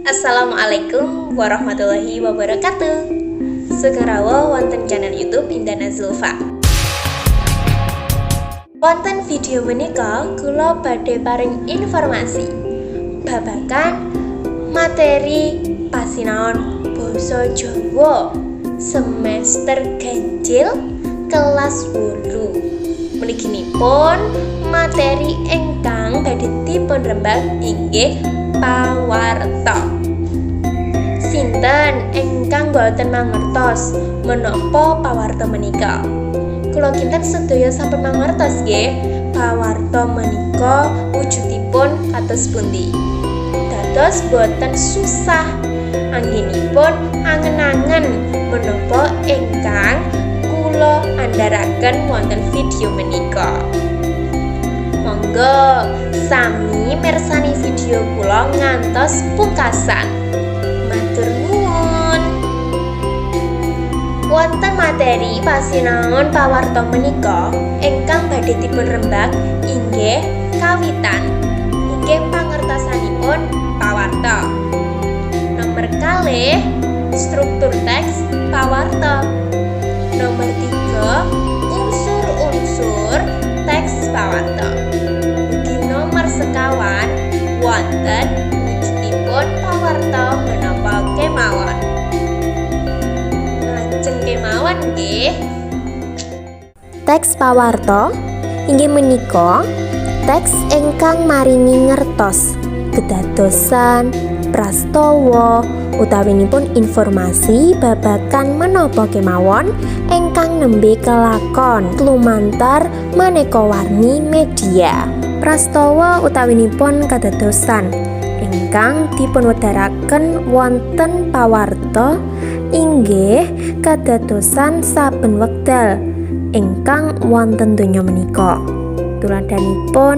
Assalamualaikum warahmatullahi wabarakatuh. Sugeng rawuh wonten channel YouTube Indana Zulfa. Wonten video menika kula badhe paring informasi babagan materi pasinaon basa Jawa semester ganjil kelas 8. Mliginipun materi ingkang badhe dipun rembag inggih pawarta. Sinten ingkang boten mangertos menapa pawarta menika? Kula kinten sedaya sampun mangertos nggih, pawarta menika wujudipun kados pundi. Dados boten susah anggenipun angen-angen menapa ingkang kula andharaken wonten video menika. Monggo sami mirsani video kula ngantos pungkasan. Matur nuwun. Wonten materi pasinaon pawarta menika ingkang badhe dipun rembag inggih kawitan inggih pangertosanipun pawarta. Nomor 2, struktur teks pawarta. Nomor 3, unsur-unsur teks pawarta. Ugi nomor 5 wonten wujudipun pawarta menapa kemawon. Lajeng kemawon nggih. Teks pawarta inggih menika teks ingkang maringi ngertos kedadosan, prastawa, utawinipun informasi babagan menapa kemawon ingkang nembe kelakon lumantar maneka warni media. Prastawa utawinipun kadadosan ingkang dipunwedharaken wonten pawarta inggih kadadosan saben wekdal ingkang wonten donya menika. Tuladhanipun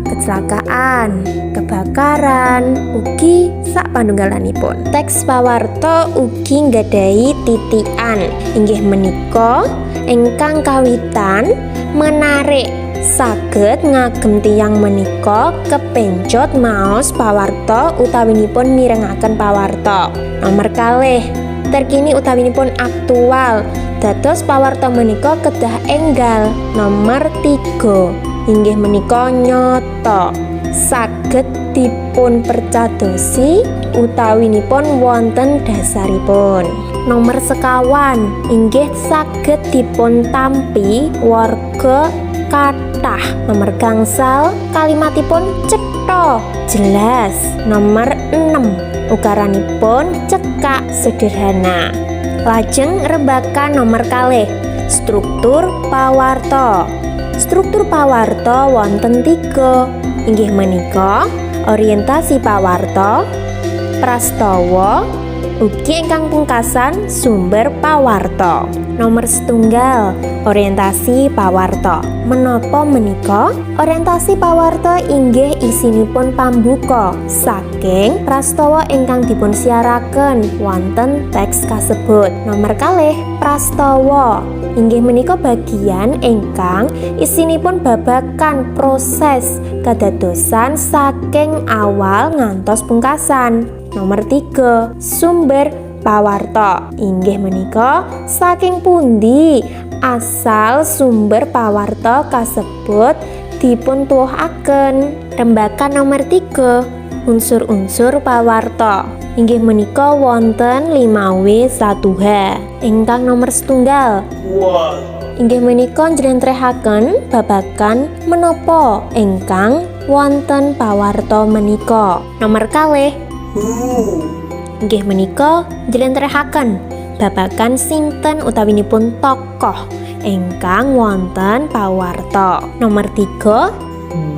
kecelakaan, kebakaran, ugi sak panunggalanipun. Teks pawarta ugi nggadahi titikan, inggih menika ingkang kawitan menarik, saged ngagem tiyang menika kepencut maos pawarta utawinipun mirengaken pawarta. Nomor 2, terkini utawinipun aktual. Dados pawarta menika kedah enggal. Nomor 3, inggih menika nyata, saged dipun percadosi utawinipun wonten dasaripun. Nomor 5, inggih saged dipun tampi warga kathah. Nomor 5, kalimatipun cetha jelas. Nomor 6, ukaranipun cekak sederhana. Lajeng rembagan nomor 2, struktur pawarta. Struktur pawarta wonten 3, inggih menika orientasi pawarta, prastawa, ugi ingkang pungkasan sumber pawarta. Nomor 1, orientasi pawarta. Menapa menika? Orientasi pawarta inggih isinipun pambuka saking prastawa ingkang dipunsiaraken wonten teks kasebut. Nomor 2, prastawa. Inggih menika bagian ingkang isinipun babagan proses kadadosan saking awal ngantos pungkasan. Nomor 3, sumber pawarta. Inggih menika saking pundi asal sumber pawarta kasebut dipuntuwuhaken. Rembagan nomor 3, unsur-unsur pawarta. Inggih menika wonten 5W 1H. Ingkang nomor 1, inggih menika njlentrehaken babagan menapa ingkang wonten pawarta menika. Nomor 2, inggih menika njlentrehaken babagan sinten utawinipun tokoh ingkang wonten pawarta. Nomor 3,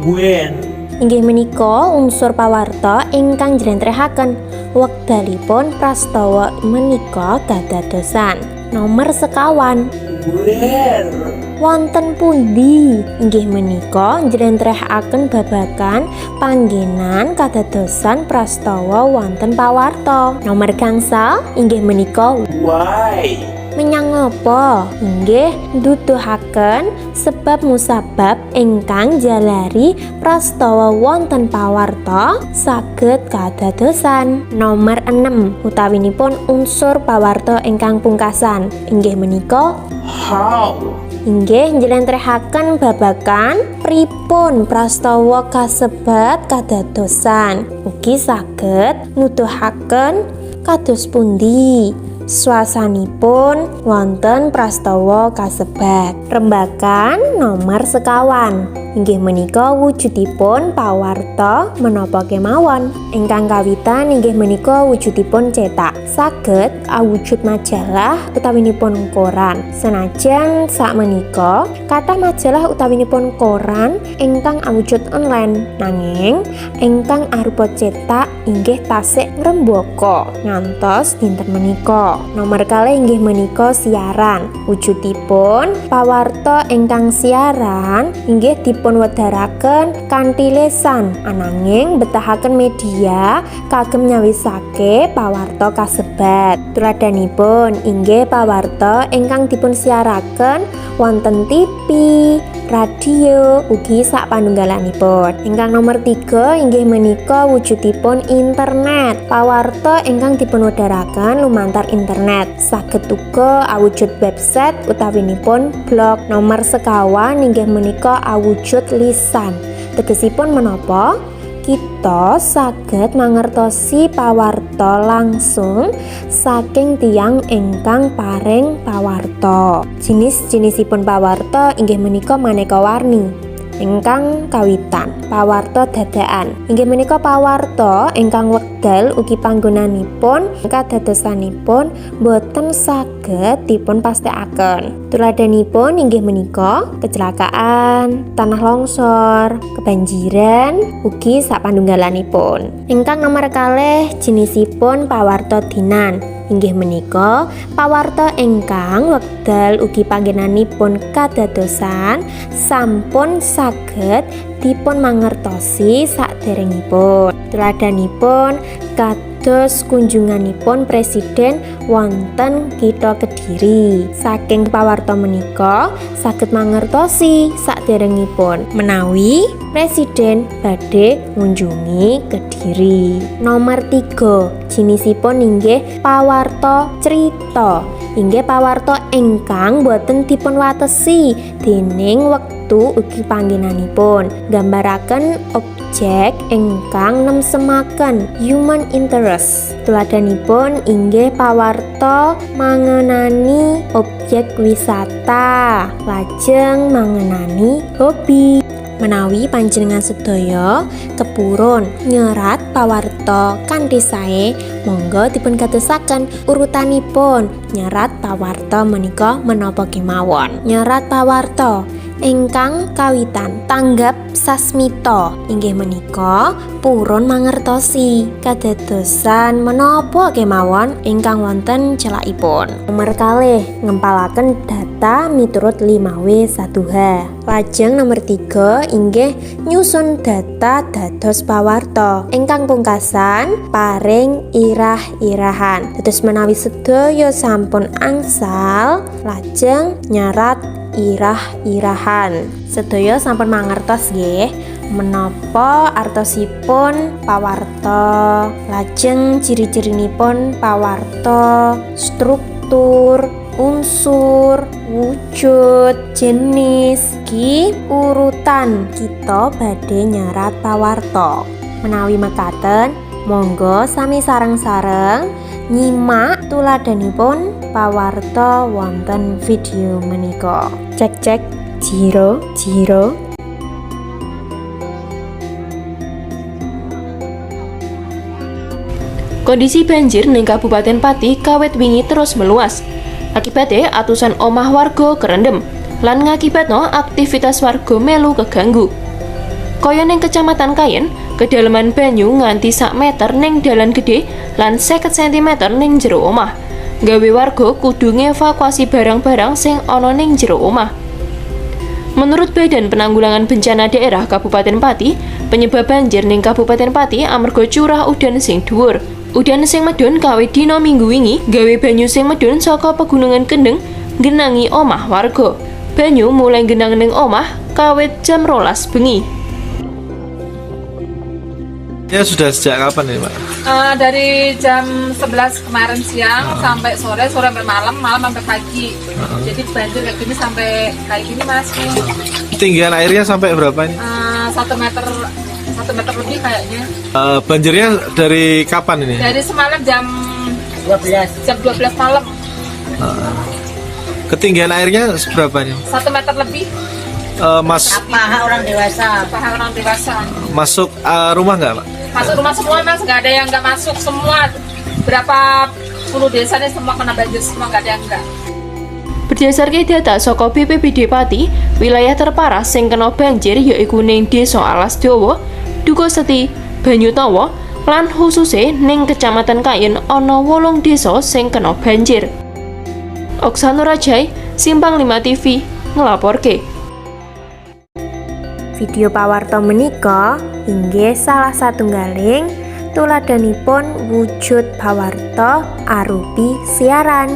When? Inggih menika unsur pawarta ingkang njlentrehaken wekdalipun prastawa menika kadadosan. Nomor 5, Where? Wonten pundi? Inggih menika njlentrehaken babagan panggenan kadadosan prastawa wonten pawarta. Nomor 5, inggih menika Why? Menyang ngapa? Inggih nduduhaken sebab musabab ingkang jalari prastawa wonten pawarta saged kadadosan. Nomor 6 utawinipun unsur pawarta ingkang pungkasan inggih menika How? Inggih njlentrehaken babagan pripun prastawa kasebat kadadosan. Ugi saged nuduhaken kados pundi swasanipun wonten prastawa kasebat. Rembagan nomor sekawan inggih menika wujudipun pawarta menapa kemawon. Ingkang kawitan inggih menika wujudipun cetak. Saged awujud majalah utawinipun koran. Senajan sakmenika kathah majalah utawinipun koran ingkang awujud online, nanging ingkang arupa cetak inggih tasik ngrembaka ngantos dinten menika. Nomor kalih inggih menika siaran. Wujudipun pawarta ingkang siaran inggih dipun wedharaken kanthi lesan, ananging betahaken media kagem nyawisake pawarta kasebat. Tuladhanipun inggih pawarta ingkang dipun siaraken wonten TV, radio, ugi sak panunggalanipun. Ingkang nomor 3 inggih menika wujudipun internet. Pawarta ingkang dipun wedharaken lumantar internet. Saged uga awujud website utawinipun blog. Nomor sekawan inggih menika awujud lisan. Tegesipun menapa? Kita saged mangertosi pawarta langsung saking tiyang ingkang paring pawarta. Jinis-jinisipun pawarta inggih menika maneka warni. Ingkang kawitan, pawarta dadakan. Inggih menika pawarta ingkang wekdal ugi panggonanipun kadadosanipun boten saged dipun pastekaken. Tuladhanipun inggih menika kecelakaan, tanah longsor, kebanjiran, ugi sapanunggalanipun. Ingkang nomor kalih jinisipun pawarta dinan. Inggih menika pawarta ingkang wekdal ugi panggenanipun kadadosan sampun saged dipun mangertosi saderengipun. Tuladhanipun kados kunjunganipun presiden wonten kitha Kediri. Saking pawarta menika saged mangertosi saderengipun menawi presiden badhe ngunjungi Kediri. Nomor 3 jinisipun inggih pawarta crita. Inggih pawarta ingkang boten dipun watesi dening wektu ugi panggenanipun. Gambaraken objek ingkang nemsemaken human interest. Tuladhanipun inggih pawarta mangenani objek wisata, lajeng mangenani hobi. Menawi panjenengan sedaya kepurun nyerat pawarta kanthi sae, monggo dipun kadosaken urutanipun nyerat pawarta menika menapa kemawon. Nyerat pawarta ingkang kawitan tanggap sasmita inggih menika purun mangertosi kadadosan menapa kemawon ingkang wonten celakipun. Nomor kalih ngempalaken data miturut 5W 1H. Lajeng nomor 3 inggih nyusun data dados pawarta. Ingkang pungkasan paring irah-irahan. Dados menawi sedaya sampun angsal, lajeng nyerat irah-irahan. Sedaya sampun mangertos nggih menapa artosipun pawarta, lajeng ciri-cirinipun pawarta, struktur, unsur, wujud, jenis, ki urutan kita badhe nyerat pawarta. Menawi mekaten, monggo sami sareng-sareng nyimak tuladhanipun pawarta wonten video menika. Cek cek 0 0. Kondisi banjir ning Kabupaten Pati kawit wingi terus meluas. Akibate atusan omah warga kerendem lan ngakibatno aktivitas warga melu keganggu. Kaya ning Kecamatan Kayen, kedaleman banyu nganti sak meter ning dalan gede lan 50 cm ning jero omah. Gawe warga kudu ngevakuasi barang-barang sing ana ning jero omah. Menurut Badan Penanggulangan Bencana Daerah Kabupaten Pati, penyebab banjir ning Kabupaten Pati amarga curah udan sing dhuwur. Udan sing medhun kawit dina Minggu wingi gawe banyu sing medhun saka pegunungan Kendeng nggenangi omah warga. Banyu mulai nggenang ning omah kawit jam 12 bengi. Ya, sudah sejak kapan ini, Pak? Dari jam 11 kemarin siang sampai sore, sore sampai malam, malam sampai pagi. Jadi banjir kayak gini sampai kayak gini, Mas. Ketinggian airnya sampai berapa ini? 1 meter, 1 meter lebih kayaknya. Banjirnya dari kapan ini? Dari semalam jam 12, jam 12 malam. Ketinggian airnya seberapa ini? 1 meter lebih. Mas Paha orang dewasa. Paha orang dewasa. Masuk rumah nggak, Pak? Masuk rumah semua, Mas, nggak ada yang nggak masuk semua. Berapa puluh desa nih semua kena banjir semua, nggak ada yang nggak. Berdasarkan data saka BPBD Pati, wilayah terparah sing kena banjir yaiku ning Desa Alasdawa, Dukuhseti, Banyutowo, lan khususe ning Kecamatan Kayen ana 8 desa sing kena banjir. Oksana Rajai, Simpang 5 TV, ngelaporke. Video pawarta menika inggih salah satunggaling tuladhanipun wujud pawarta arupi siaran.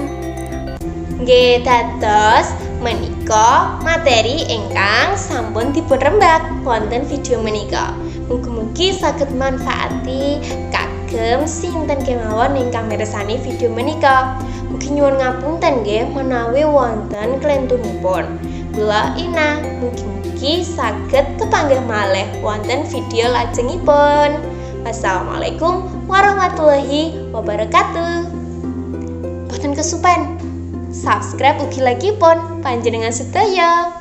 Nggih, dados menika materi ingkang sampun dipun rembak wonten video menika. Mugi-mugi saged manfaati kagem sinten kemawon ingkang mirsani video menika. Mugi nyuwun ngapunten nggih menawi wonten klentunipun. Kula Ina, mugi-mugi saged kepanggih malih wonten video lajengipun. Wassalamualaikum warahmatullahi wabarakatuh. Boten kesupen. Subscribe ugi like pun panjenengan sedaya.